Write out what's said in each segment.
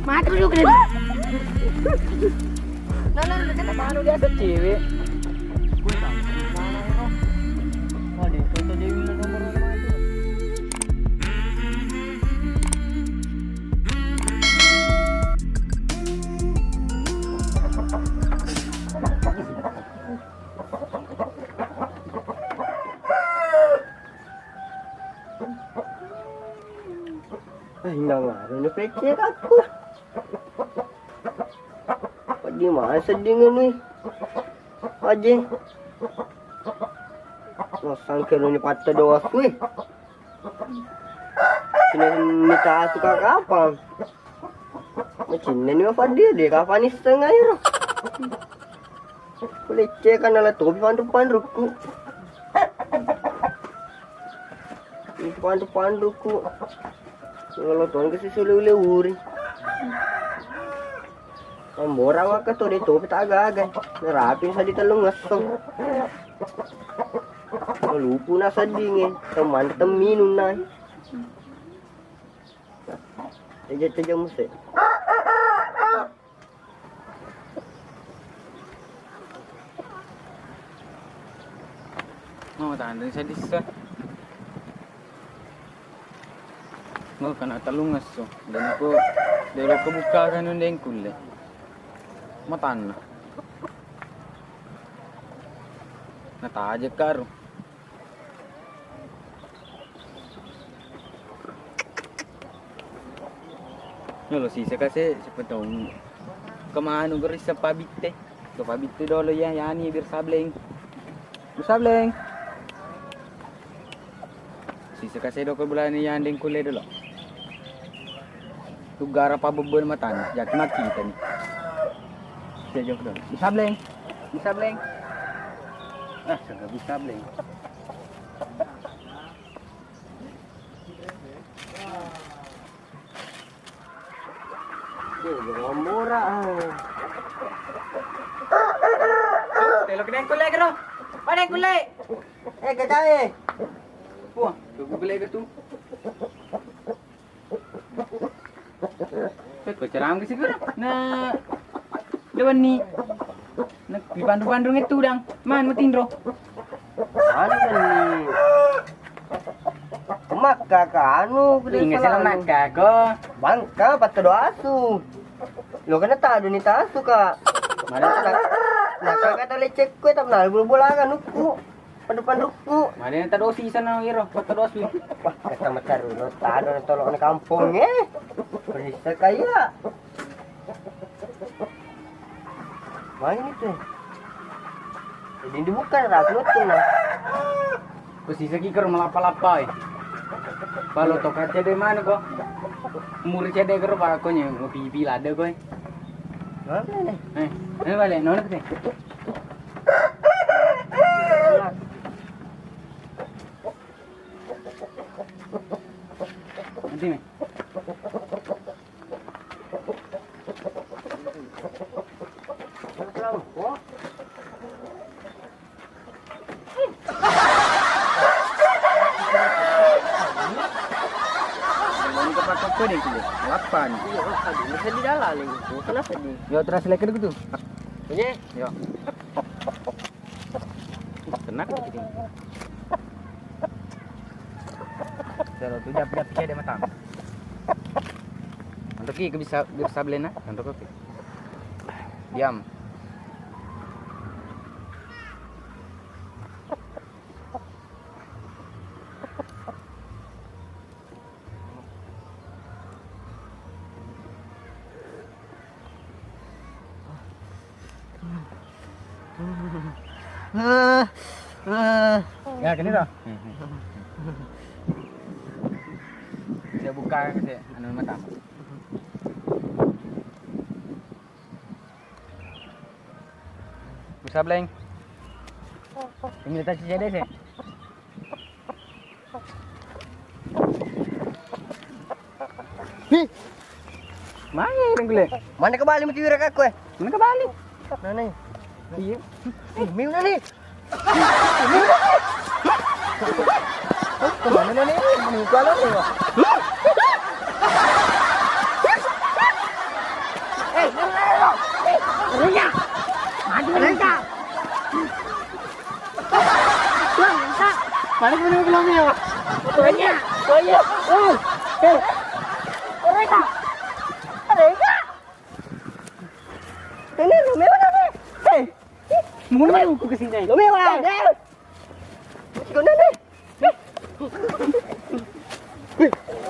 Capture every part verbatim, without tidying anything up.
Mati juga dia. Nah, nah, nah, kata baru dia tuh cewek. Gue tahu. Mana itu? Oh, di foto dia minta nomor orang itu. Eh, indah ngaruh ni pecek aku. Di mana sedingin ni? Aje. Masang kira ni patah doa kui. Sini minta suka kapang. Macinna ni apa dia deh, kapan ni setengah euro. Kulecekkan ala topi panru-panrukku. Itu panru-panrukku. Kalau tuan ke sisule ule uri. Ambora maka to de topi tagaga. Narapi sa di telung ngesso. Lupu na seddinge. Teman teminun nai. Teja-teja muse. Mau tanding sadissa. Mau kena telung ngesso. Dan aku delo kebuka kan ndeng kulle. Matanna. Nataje karu. Yolo sisa kase, siapa tahu. Kemanu gerisa pabitte. Ke pabitte dolo ya, yani bir sableng. Bir sableng. Sisa kase doko bulani ya ndeng kulle dolo. Tugara pabebben matanna, jaki makkita ni. Saya jawab dong. Bisa bleng. Bisa bleng. Ah, sudah bisa bleng. Tuh, jangan murah. Telo kena kulle kero. Mana kulle? Eh, ketae. Wah, tuh kulle ke tuh. Pekko ceramah ke situ. Nah, dewan ni. Nah, di pandu-pandu itu dang. Man, matinro. Anu kan ni. Makka ka anu, gede. Ingat salah makka ko. Bangka, patta doa su. Lo kena tadu ni tasu ka. Mana? Nah, nah, kata lecek kue tak kenal bola-bola kan uku. Pandu-pandukku. Mana yang tadosi sana iro, kok tadosi. Wah, kata macaru lo tado na tolok ni kampung eh. Perisa kaya. Main itu. Jadi dibuka rasa lucu nah. Kok sisa ki karo malapa-lapa eh. Palo toka cede mana kok? Muri cede karo pakonye ngopi-pi lada kok eh. Mana ni? Eh, eh balik nona sih. Nanti nih. Ini ke patok kau deh, kau deh. Lapan. Iya, oh, tadi bisa di dalam lagi. Kenapa di? Yo, terus lagi gitu. Punya? Yo. Kena ke dikit ini. Kalau tu jap-jap ke dia matang. Untuk ki bisa, bisa beli nah, untuk kopi. Diam. Ya, gini toh. Saya buka, saya anu mata. Bisa, Bleng. Ini kita cicil deh, sih. Hi. Mana yang gule? Mana kebalik mesti wirak aku, eh? Mana kebalik? Mana? Iya. Ih, miu nani. Kemana nani? Muka lo nih, Wak. Mana kau belum ya? Banyak, banyak. Eh, eh. Mereka, mereka. Ini Romeo mana? Eh, mau mana aku ke sini? Romeo, ah. Eh. Guna deh. Eh.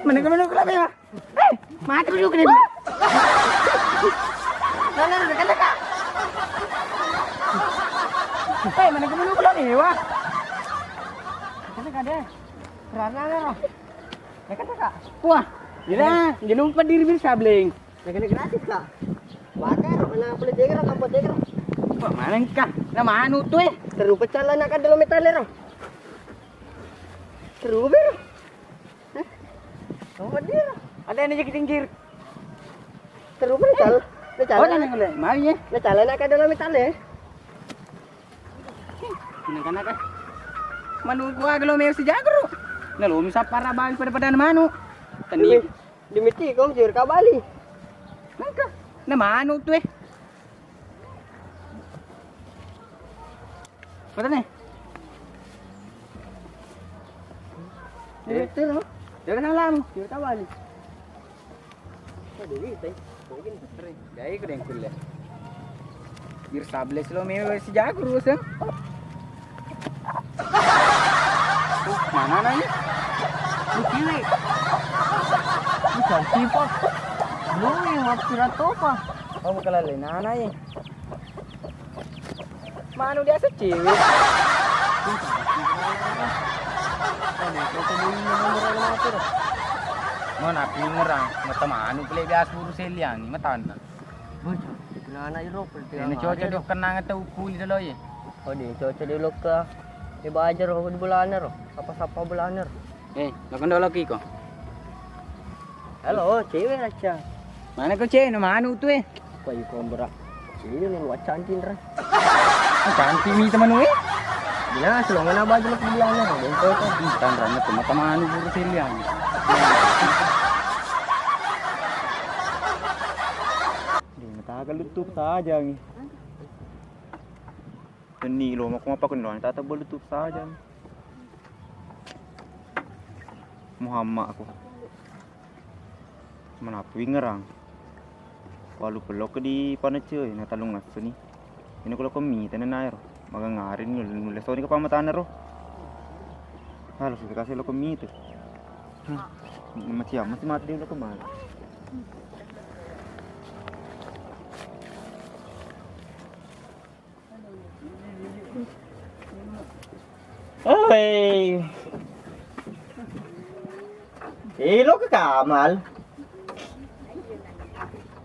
Mana kau belum ya? Eh, mati juga nih. Mana lu dekat-dekat? Eh, mana kemana pula nih, wah? Dekat-dekat deh. Kerana lah. Dekat-dekat. Wah, gila, dia numpat diri bisa bling. Dekat-dekat gratis kak. Wajar, mana boleh denger, kamu denger. Wah, mana engkah? Nama anu tuh eh. Seru pecah lah nak ada lo metal ya. Seru ber. Hah? Oh, dia. Ada yang jadi tingkir. Terus metal. Metal. Oh, jangan boleh. Mau ya? Metal nak ada lo metal ya. Ini kan ada. Manu gua gelo meo sejagro. Nah, lo misal para bang pada-pada manu. Tani. Demi, demi ti kau jur ka Bali. Engka. Nah, manu tuh eh. Kota nih. Eh, itu loh. Dia kan lama. Dia tahu aja. Oh, dia gitu. Mungkin sering. Jadi aku dengkul ya. Bir sables lo meo si jago terus ya. Mana nanya? Ini cewek. Ini cantik, Pak. Glowing, waktu ratu, Pak. Oh, bukan lain. Nana, ya. Manu biasa cewek. Mana pingerang, mata manu pele biasa urus eliangi, matanna. Bocah, kenana iro, ini cocok di kenang atau kuli dolo ye. Oh, di cocok di lokka. Di bajar, oh, di bulaner, apa sapa bulaner. Eh, lo kan dolo kiko. Halo, cewek aja. Mana kau cewek, no manu tuh eh. Kau iko berak. Cewek no luat cantik, Ra. Cantik mi teman we. Bila selongan abah jelek di belakang, bengkok itu. Ih, tanranna tuh mata manu buru selian. Dia mata kalau tutup saja ni. Ini lo mau apa kenal? Tata bolu tutup saja. Muhammad aku. Manapu ingerang. Walu pelok di panece na talung ngassu ni. Ini kalau kami tena nair. Magang ngarin nulle soni ke pamatana ro. Halo sudah kasih lo kami itu. Masih amat mati dia lo kemana? Oi. Elo ke kamal.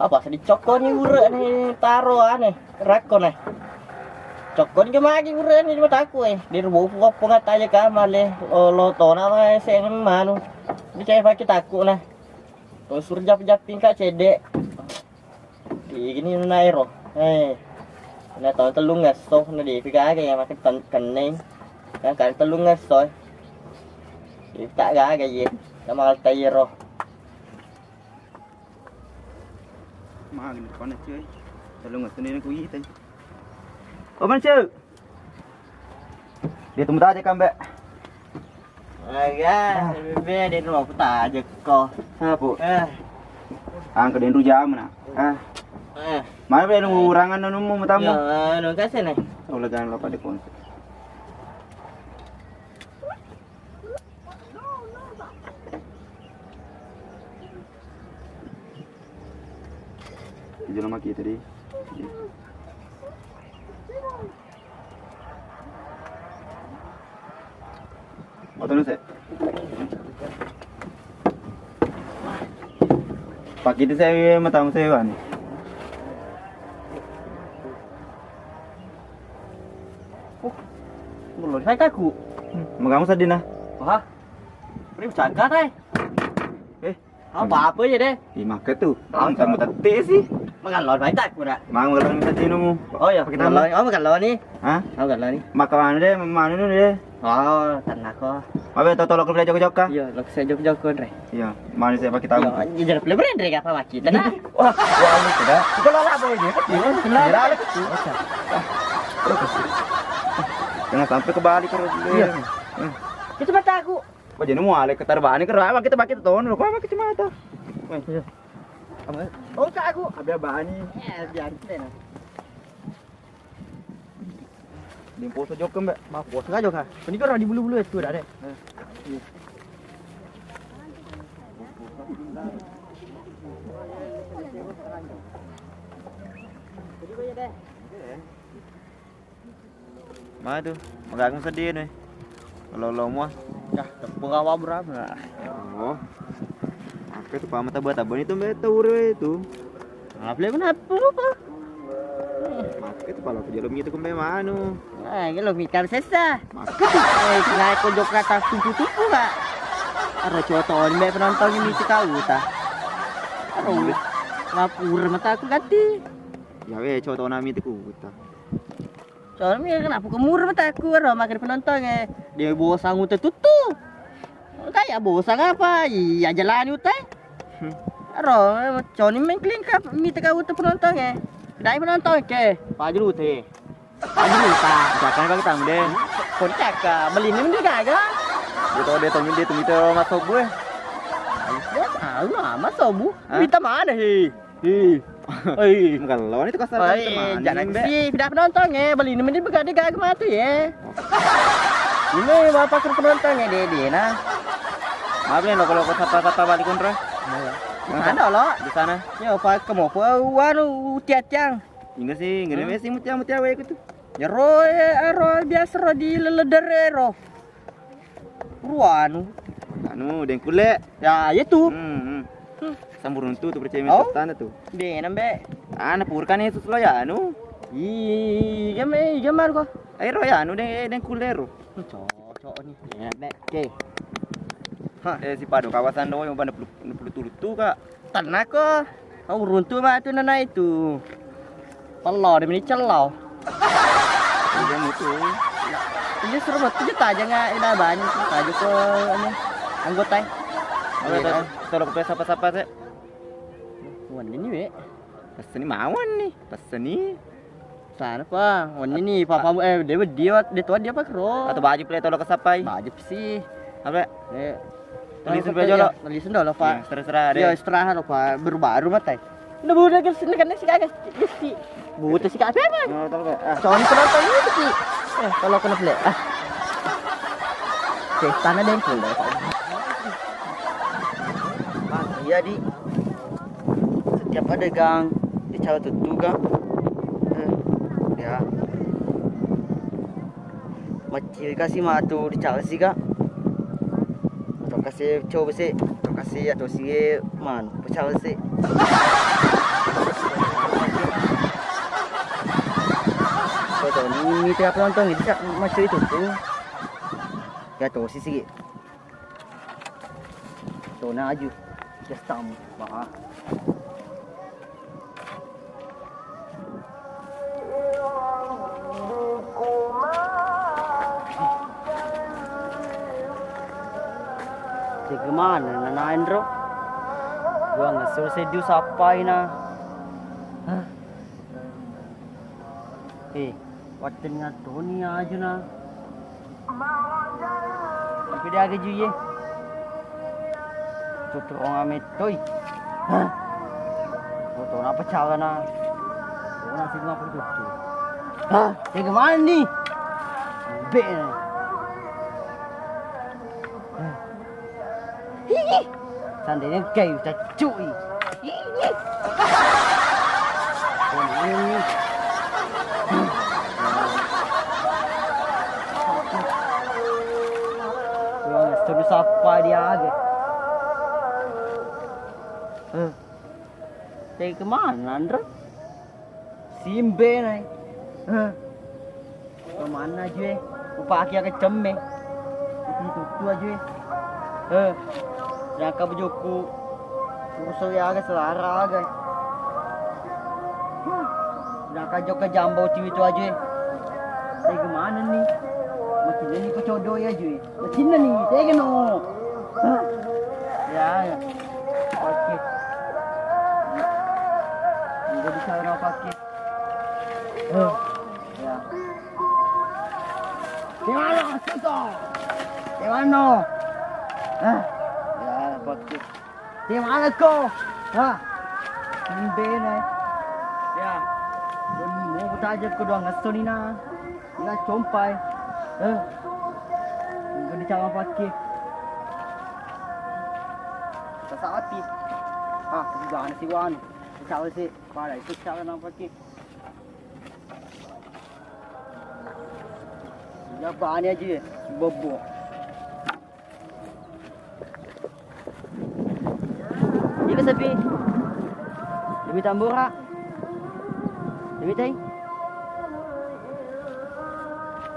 Apa sedih cokko ni ure ni taro ane rakko ne. Cokko ni magi ure ni mataku eh. Di rubo pu apa ngata aja kamal eh. Lo, lo tona ma S M manu. Ini cai pake taku ne. Terus sur jap-jap tingkat cedek. Igini nuna ero. Eh. Na tau tellung esso na depi gaga ya makan ten-, kenneng. Kan kan tellung esso. Ita gaga ye. Sama alta ero. Magi ni kona cuy. Tellung esso ni ku itai. Oh, man, cuy. Dia temu taja kan, Mbak? Aga, bebe, dia temu aku taja ko. Apa? Eh. Angka dia jam na. Ah. Eh. Mana bebe nunggu urangan nunggu matamu? Ya, anu kasih nih. Oh, lega lupa di konsep. Jalan maki tadi. Otono se. Pakiti saya matamu saya wani. Oh, belum saya kaku. Magamu sedih nah. Wah, ini bercanda tay. Eh, apa-apa aja deh. Ih, maka tuh. Apa? Kamu tette sih. Makan lawan baik tak kurang. Mau lawan minta tinumu. Oh iya, pakai tamu. Oh, makan lawan nih. Hah? Oh, makan lawan nih. Makan mana deh? Mana dulu deh? Oh, tenang kok. Apa itu tolok kerja joko-joko? Iya, lo saya joko-joko, Re. Iya, mana saya pakai tamu? Iya, jadi pelebren Re apa lagi? Tenang. Wah, wah, lu sudah. Kalau lah boy dia, kecil. Iya, benar. Kira lagi tuh. Jangan sampai kebalik terus. Iya. Hmm. Kacamataku. Wah, jadi muale ketarbani kerawa kita pakai ton lo, apa kacamata? Weh. Iya. Apa? Oh, kak aku. Abi abani. Eh, biar kita nah. Di poso jokka, Mbak. Maaf, bos, nggak jokka. Ini kan di bulu-bulu itu ada deh. Eh, iya. Jadi gue ya deh. Matu, magaga seddi ni. Lo-lo mua. Yah, tepung awam ram. Oh. Aku tu pama taba-taba ni tu, Mbak, tau re tu. Apa lagi, kenapa lupa? Makke tu pala aku jarum gitu kembe manu. Eh, lo mikir sesa. Makke tu. Eh, kena aku jok rata tupu-tupu, Kak. Aro coto ni, Mbak, penonton ni miti kau ta. Aro. Iya. Lapur mata aku ganti. Ya weh, coto nami tu kuta. Soalnya kenapa kemur mataku, ro, makin penonton, eh. Dia bosang uta tutu. Kayak bosang apa? Iya, jalani uta. Hmm. Ro, coni main kelingkap, mita kau uta penonton, eh. Dai penonton, ke. Pajul uta, eh. Pajul uta. Misalkan bagi tamu deh. Kocak, beli ini mending gaga. Dia tahu dia tahu dia tuh mita masuk gue. Dia tahu lah, masuk bu. Hah? Mita mana, he? Ih. Ih. Bukan lawan itu kasar. Oi, jangan sih, tidak penonton ya. Beli ini mending begadai gak mati ya. Ini bapak suruh penonton ya, Dede nah. Maaf nih lo kalau kau sapa-sapa balik kontra. Iya. Di sana lo. Di sana. Ya, Pak, kamu apa? Waduh, tiat-tiang. Enggak sih, enggak ada sih, mutia-mutia wae itu. Ya, ro, eh, ro, biasa ro di leledere ro. Ruanu. Anu, dengkule. Ya, iya tu. Hmm, hmm. Hmm. Samburuntu tu percaya. Oh? Tanda tu. De nambe. Ana purkan Yesus lo ya anu. Iya, me, iya mar ko. Ayo ya anu deng, dengkule ro. Cocok nih. Ya, nek. Oke. Hah. Eh, si Pado kawasan do yang pada puluh, puluh tulu tu, Kak. Tenako, kau runtu matu nana itu. Pello de meni cello. Iya mutu. Jadi suruh buat tujuh aja nggak, ida banyak aja ke ini anggota. Oke, iya, tolong, tolong ke sapa-sapa sih. Wan ini we. Pesen ni mawon nih, pesen ni. Sana pa, wenni ni papa, eh, dia dia dia tuan dia apa kro? Atau baju pele tolong ke sapai? Baju sih. Apa? Eh, tulisin baju lo. Tulisin dulu, Pak. Ya, terserah deh. Ya, istirahat lo, Pak. Baru-baru matai. Udah, udah, sini kan si kagak. Si butuh si kagak apa? Oh, tolong, ah. Contoh apa itu sih? Eh, kalau kena pele. Ah. Cek tanah deh, pun deh, Pak. Iya, di setiap adegang dicara tuttu ga. Eh, ya. Maccil kasi matu dicara siga. Atau kasi coba si, atau kasi atau si manu pecara si. Atau ni mitra penonton gitu, maccil itu tuh. Ya tuh sisi. Tona aju. Just tamu. Maha. Cek mana nanaen ro? Gua ngesul sedu sapai na. Hah? Eh, wattenna toni ajuna. Tapi dia aga juye. Tuturong amettoi. Hah? Foto apa calana? Foto nasi apa tutu? Hah? Tega mani? Be. Hihi. Sandene kai ucaccui. Hihi. Wah, seru sapa dia aga. Eh. Tega kemana, Andra? Simbe nai. Heh. Kemana aja? Upake aga cemme. Itu tutu aja. Heh. Sedangkan bojokku. Urusan ya aga selara aga. Sedangkan jokka jambau ciwi tu aja. Tega mana nih? Makin ini ku codo ya aja. Macinna ni, tega no. Hah? Ya, ya. Oke. Enggak bisa no pakai. Hah? Ya. Gimana, Sito? Gimana? No. Ah. Ya, pakke. Te mana ko? Ha. Imbene. Ya. Doni mo taja ko doang ngesso ni na. Ina compai. Eh. Enggak dicama pakke. Sasati. Ah, gimana sih wan? Sawa sih. Pada itu sawa nang pakke. Ya bani aja ya. Bobo. Iya, Sapi. Demi tambora. Demi tai.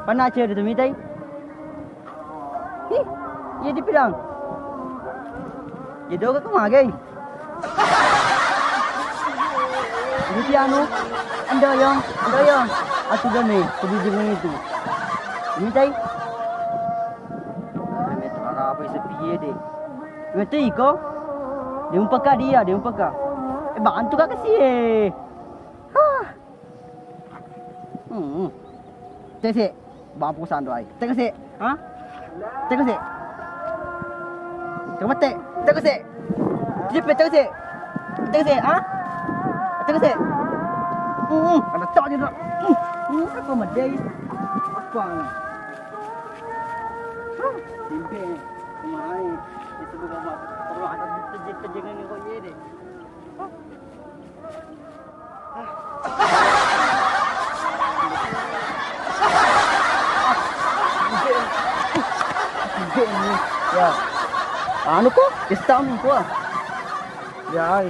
Pana aja demi tai. Hi, iya dibilang. Ya doga ko magai. Ini si anu, andoyong, andoyong. Aku game, kebijikan itu. Ini tai. Apa sepi deh. Ngerti ko? Dia umpaka dia, dia umpaka. Eh, bantu kakak sih. Hah. Hmm. Tese, bampu sando ai. Tese, ha? Tese. Tese mate, tese. Tipe tese. Tese, ha? Tese. Hmm, ada cok juga. Hmm, apa madai? Apa? Hah, simpe. Kemai. Itu bukan apa. Perlu ada tejeng-tejengan kok iya deh. Ya. Anu ko, istam ko. Ya, ai.